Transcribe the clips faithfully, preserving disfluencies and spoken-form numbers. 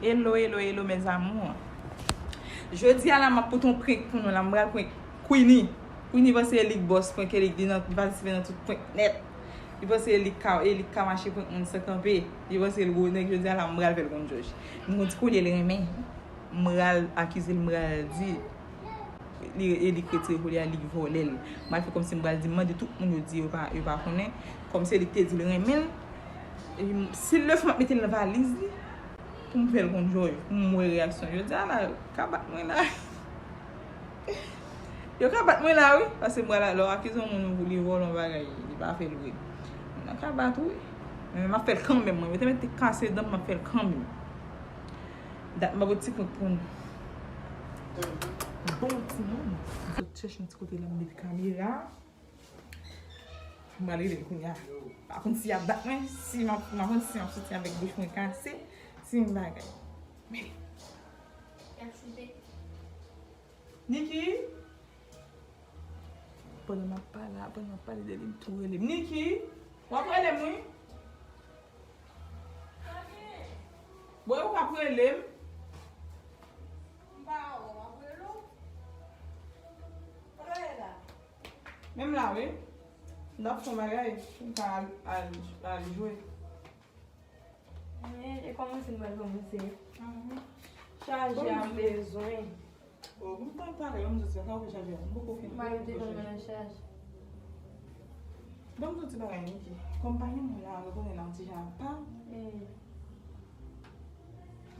Hello, hello, hello, mes amours. Jodi a la, m ap pote yon prank pou nou la. M pral prank Queenie. Queenie panse e li k bòs prank, e li k di nan, li patisipe nan tout prank nèt. Li panse e li k ka, e li k ka mache prank moun san kanpe. Li panse l gwo nèg. Jodi a la, m pral fè l konn jòj. M gon ti kolye l renmen. M pral akize l, m pral di li, e li k retire kolye a, li k vòlè l. M pral fè kòmsi m pral di, m mande tout moun, yo di yo pa, yo pa konnen. Kòmsi e li k te di l renmen l. E si l le fè, m ap mete l nan valiz li pou m fè l konn jòj, pou m wè reyaksyon l. Jodi a la, yo ka bat mwen la. Yo ka bat mwen la, wi. Paske m pral, lè w akize yon moun pou li vòlè yon bagay, li pa fè l vre. Moun nan ka bat ou, wi. Men m ap fè l kanmenm, mwen. Mete, mete kase dan m, m ap fè l kanmenm. Dat m ap ti prank pou nou. Bon ti moun. M sot chèche yon ti kote la, m met kamera. M pral rele l kounye a. Pa konn si y ap bat mwen, si m ap, m pa konn si m ap soti avèk bouch mwen kase, si m bagay. Men. Niki! Pandan m ap pale, pandan m ap pale de li, m tou rele m. Niki! W ap rele m, wi. Bon, ou p ap rele m. M pa wè w ap rele w. Kote w ye la? Menm la, wi. M t ap fè yon bagay pou m ka al, al, al jwe. E, e kòmanse m pral kòmanse. Mhm. Chaje a m bezwen. Oh, m t ap pale, m di sa, sa ou chaje a. M poko fin. M pa mete kò m nan chaj. Ban m di yon ti bagay, Niki. Kòm pa gen moun la, ou konnen la, yon ti jan apa. Mm.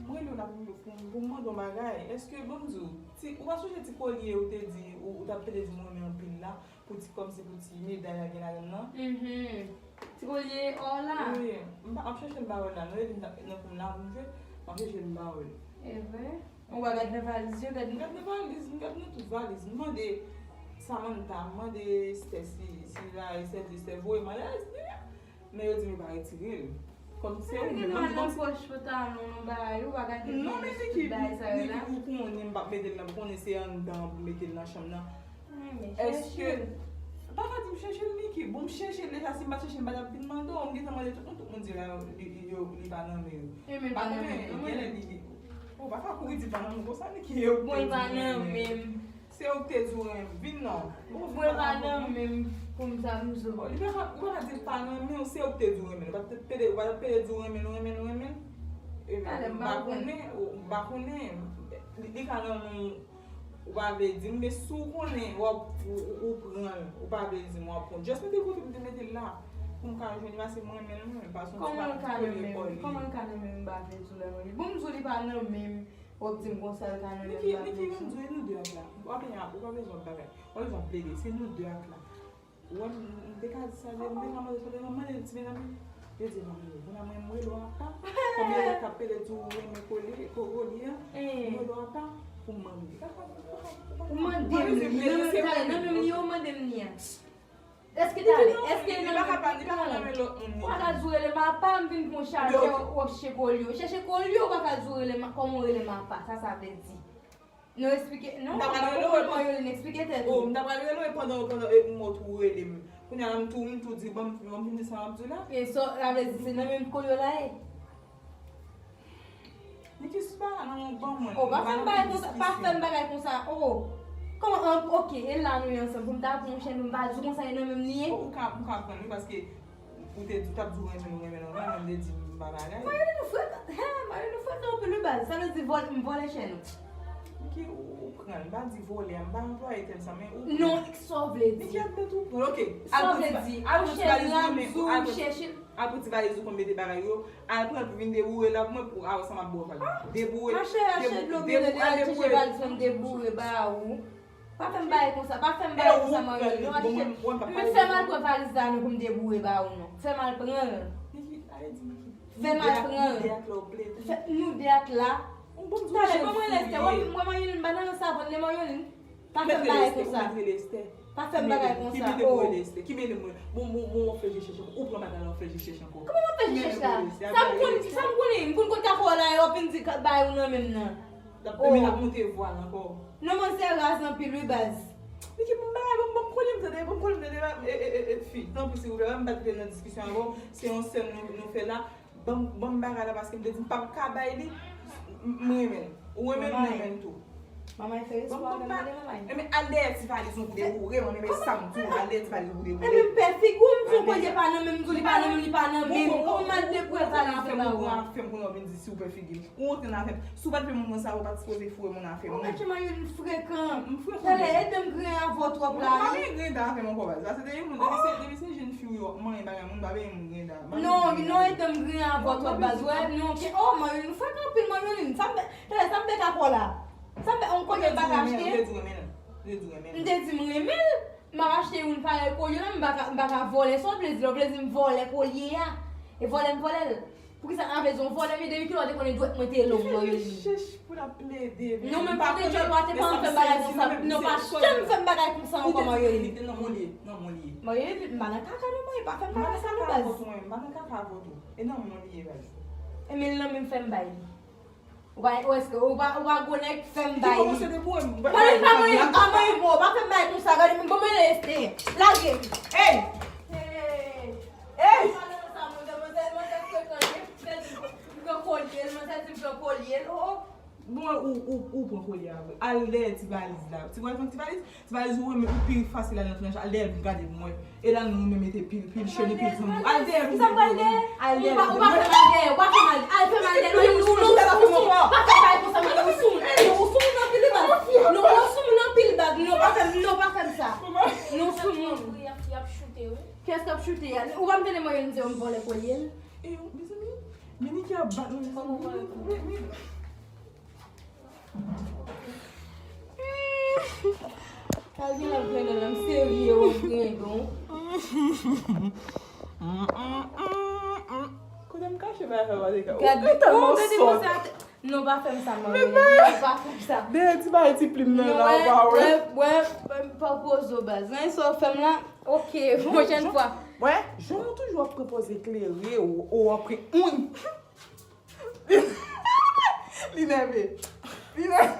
Mwen rele w la pou, pou, pou m mande yon bagay. Èske, ban m di w, ti, ou pa sonje ti kolye ou te di, ou, ou t ap pede di m renmen anpil la, pou ti, kòmsi pou ti meday la gen ladan l lan? Mhm. Ti kolye ò la? Wi, m pa, m ap chèche l, m pa wè l la. Non, epi m t ap nan koum la, pou m jwe, m ap chèche l, m pa wè l. E vre? Ou pa gad nan valiz yo, gad nan. M gad nan valiz, m gad nan tout valiz. M mande Samantha, m mande Esther si, si la, Esther di, Esther voye m ale Esther. Men yo di m yo pa retire l. Kòm se ou menm, m di kòm se. Nan pòch pantalon, nan bagay, ou pa gade. Non, men Niki, Niki, ou konnen m p ap mete l nan, ou konnen se anndan pou mete l nan chanm nan. Èske, pa ka di m chèche l, Niki. Bon, m chèche l deja, si m pa t chèche l, m pa t ap vin mande w. M gentan mande tout moun, tout moun di la, li, li, yo, li pa nan men yo. M pa konnen, genlè li, li, ou pa ka kouri di l pa nan men w konsa, Niki. Bon, li pa nan men m. Se ou k te di w renmen m. Vin non. Ou vin pa nan men m pou m sa m zo. Li pa ka, ou pa ka di l pa renmen w, se ou k te di w renmen l. Ou pa t pede, ou pa t pede di w renmen l, renmen l, renmen l. E, m pa konnen, m pa konnen. Li, li ka nan men w, ou pa vle di m, men si w konnen, w ap, ou, ou, ou pran l, ou pa vle di m, w ap pran l. Just mete l kote m te mete l la. Pou m ka jwenn li, paske m renmen l, mwen, pa se yon ti bagay m kole kò li. Kòman l ka nan men m, m pa vle di w lè mwen li. Bon, m di w li pa nan men m. W ap di m konsa l ka nan men m, m pa vle di w. Niki, Niki, ban m di w, e nou de ak la. W ap, ou pa bezwen bagay. W ap bezwen plede. Se nou de ak la. Ou wè m, m te ka di sa, m te ka mande sa, m te ka mande ti medam yo. Yo di, non, non, bon, la, mwen, m rele w apa. Kòm yo t ap pede di w renmen kole, ko-, kolye a, m rele w apa pou m mande. Ou mande m li, nan men m li, ou mande m li a. Èske talè, èske nan men, non, ou pa ka di w rele m apa, m vin pran chaje, w ap chèche kolye. Chèche kolye, ou pa ka di w rele m, kòman w rele m apa, sa sa vle di? Nou eksplike, non, m pa konprann mwen yo, n eksplike tèt ou. M ta pral rele w pandan, pandan, e, m wè w tou rele m. Kounye a la, m tou, m tou di, ban m, ban m fin di sa m ap di w la. E sa, sa vle di, se nan menm kolye w la ye? Niki, si pa nan yon ban mwen. Oh, pa fè m bagay konsa, pa fè m bagay konsa. Oh, kòman, an, ok, e la nou ye ansanm. Pou m ta pran yon chèn, pou m pa di w konsa, e nan menm li ye? Oh, ou ka, ou ka pran l, wi, paske ou te di, ou t ap di w renmen l, ou renmen l, ou renmen l, m te di m pa bagay. Mayoline frèt, hè, Mayoline frèt anpil wi baz. Sa vle di vòl, m vòlè chèn ou. Niki, ou, ou pran l, m pa di vòlè, m pa anplwaye tèm sa, men ou pran l. Non, sa w vle di? Niki, admèt ou pran l, ok. Sa w vle di? Al pran ti valiz ou, men ou al pran, al pran ti valiz ou konn mete bagay yo. Al pran l pou vin deboure la pou mwen pou a wè sa m ap ba w pale. Deboure. Mache achte dlo, mwen al chèche valiz mwen deboure ba ou. Pa fè m bagay konsa, pa fè m bagay konsa, Mayoline. Mwen fè m al pran valiz la non pou m deboure ba ou non. Fè m al pran l. Fè m al pran l. Nou de ak la. Talè, ban mwen Lestè, wè Mayoline, m pa nan rans avè w, Mayoline. Pa fè m bagay konsa. Pa fè m bagay konsa. Ki mele mwen, Lestè? Ki mele mwen? Bon, bon, bon, w ap fè je chèche ankò. Ou pran bagay la, w ap fè je chèche ankò. Kòman m ap fè je chèche la? Sa m konn, sa m konnen, m konn kot kaka w la, w ap vin di bagay ou nan men m nan. L ap, men l ap monte vwa l ankò. Non, manzè raz anpil wi baz. Niki, ban m bagay, ban m, ban m kolye m tande, ban m kolye m tande, e, e, e, e, fi, tanpri silvouplè, m pa t vle nan diskisyon avè w, se yon sèl nou, nou fè la. Ban m, ban m bagay la paske m te di m p ap ka bay li. M renmen l. Ou renmen l, m renmen l tou. Manman fè respè avè m, tande manman. Enben al dèyè ti valiz ou pou deboure, manman, men sa m di w, al dèyè ti valiz ou pou deboure. Enben m pè figi w, m di w kolye pa nan men m, m di w li pa nan men m, li pa nan men m. Kòman m al deboure valiz la ba ou a? Ou rantre nan afè m pou nou vin di si w pè figi m. Ou rantre nan afè m. Si w pa t fè moun konsa, ou pa t sipoze foure moun nan afè moun. Ou mèt jan Marioline frekan. M frekan. Tande, ede m griyen avè w twòp la wi. Mwen pa vle griyen avè m ankò baz. Paske depi moun, depi se, depi se jenn fi ou yo, manyen bagay moun, pa benyen moun griyen avè m. Non, non, ede m griyen avè w twòp baz. Wè, non, ke, oh, Marioline, ou frekan anpil, Marioline. Sa m fè, tande, sa m fè ka fè w la. Sa m fè, on kolye m pa ka achte. M te di m renmen l. M te di m renmen l. M ap achte youn parèy kolye la, m pa ka, m pa ka vòlè. Se yon plezi, lè w plezi m vòlè kolye a. E vòlè m vòlè l. Poukisa n ap bezwen vòlè m, depi kilè w te konnen dwèt mwen te long, Marioline? Chèch pou l ap plede. Non, men pa te djòl, pa te pa ann fè m bagay konsa. Non, pa janm fè m bagay konsa ankò, Marioline. Li te nan mwen li ye, nan mwen li ye. Marioline, m pa nan kaka non, mwen, pa fè m bagay sa non, baz. M pa nan kaka avè w tou, m pa nan kaka avè w tou. E nan mwen li ye, baz. E men l nan men m fè m bay li. Ou pa, ou èske, ou pa, ou pa gwo nèg fè m bay li. Mwen li pa manyen, pa manyen mwen, pa fè m bay konsa, gade mwen, bon mwen rete. Lage m. Ey! Ey! Ey! Pran kolye l, manzè di m pran kolye l, oh. Bon, ou, ou, ou pran kolye a vre. Al dèyè ti valiz la. Ti wè ti valiz? Ti valiz ou renmen ou pi fasil al nan tranch. Al dèyè l vin gade pou mwen. E la nou renmen mete pil, pil cheni, pil sanm. Al dèyè l vin gade pou mwen. Al dèyè l vin gade. Ou pa fè mal dèyè, ou pa fè mal. Al fè mal dèyè. Non, ou sou moun, ou sou moun. Pa fè bagay konsa, manzè, ou sou moun. Non, ou sou moun anpil, baz. Non, ou sou moun anpil, baz. Non, pa fè m, non, pa fè m sa. Non, ou sou moun. Kiyès k ap choute a? Ou pa m tande mwen yo di yo m vòlè kolye l? E yo, mezanmi, men Niki ap bat mwen. Al gen lòt grendon nan, m serye, ou grendon. Kote m kache bagay sa, pa te ka. Ou tèlman sòt. Non, pa fè m sa, manmi. Non, pa fè m sa. Dèyè ti bagay ti plim nan la, ou pa wè. Wè, wè, pa poze w baz. Nan sa w fè m la, ok, pwochèn fwa. Wè, jan w toujou ap pran pòz eklere, ou, ou ap pran, wi. Li nève. Li nève.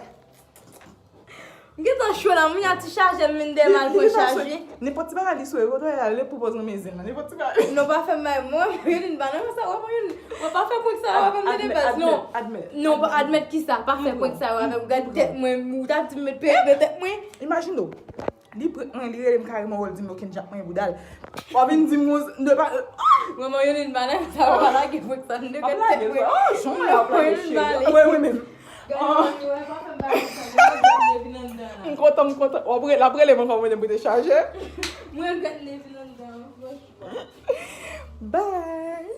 M gentan cho la, mwen a ti chaje m vin dèyè m al pran chaje. Nenpòt ti bagay li sou e, kote w al, li pran pòz nan men zen nan, nenpòt ti bagay. Non, pa fè m bay mwen, Marioline, pa nan sa, wè, Marioline. Mwen pa fè prank sa, wè, pa fè m tande baz, non. Non, pa admèt kisa, pa fè prank sa, wè, avè m, gad tèt mwen, ou ta di m met pèyèt nan tèt mwen. Imajine w. Li prank mwen, li rele m kareman, wè, l di m okenn djak manyen bouda l. W ap vin di m, m de pa. Mwen, mwen, Yoline, pa nan sa, w pa lage prank sa, m de gad tèt mwen. Oh, jan w ap lage cheri. Mwen, mwen menm. M kontan, m kontan. W ap rele, l ap rele m ankò, mwen, mwen te chaje. Mwen, gad nèg vin anndan, franchman. Bye.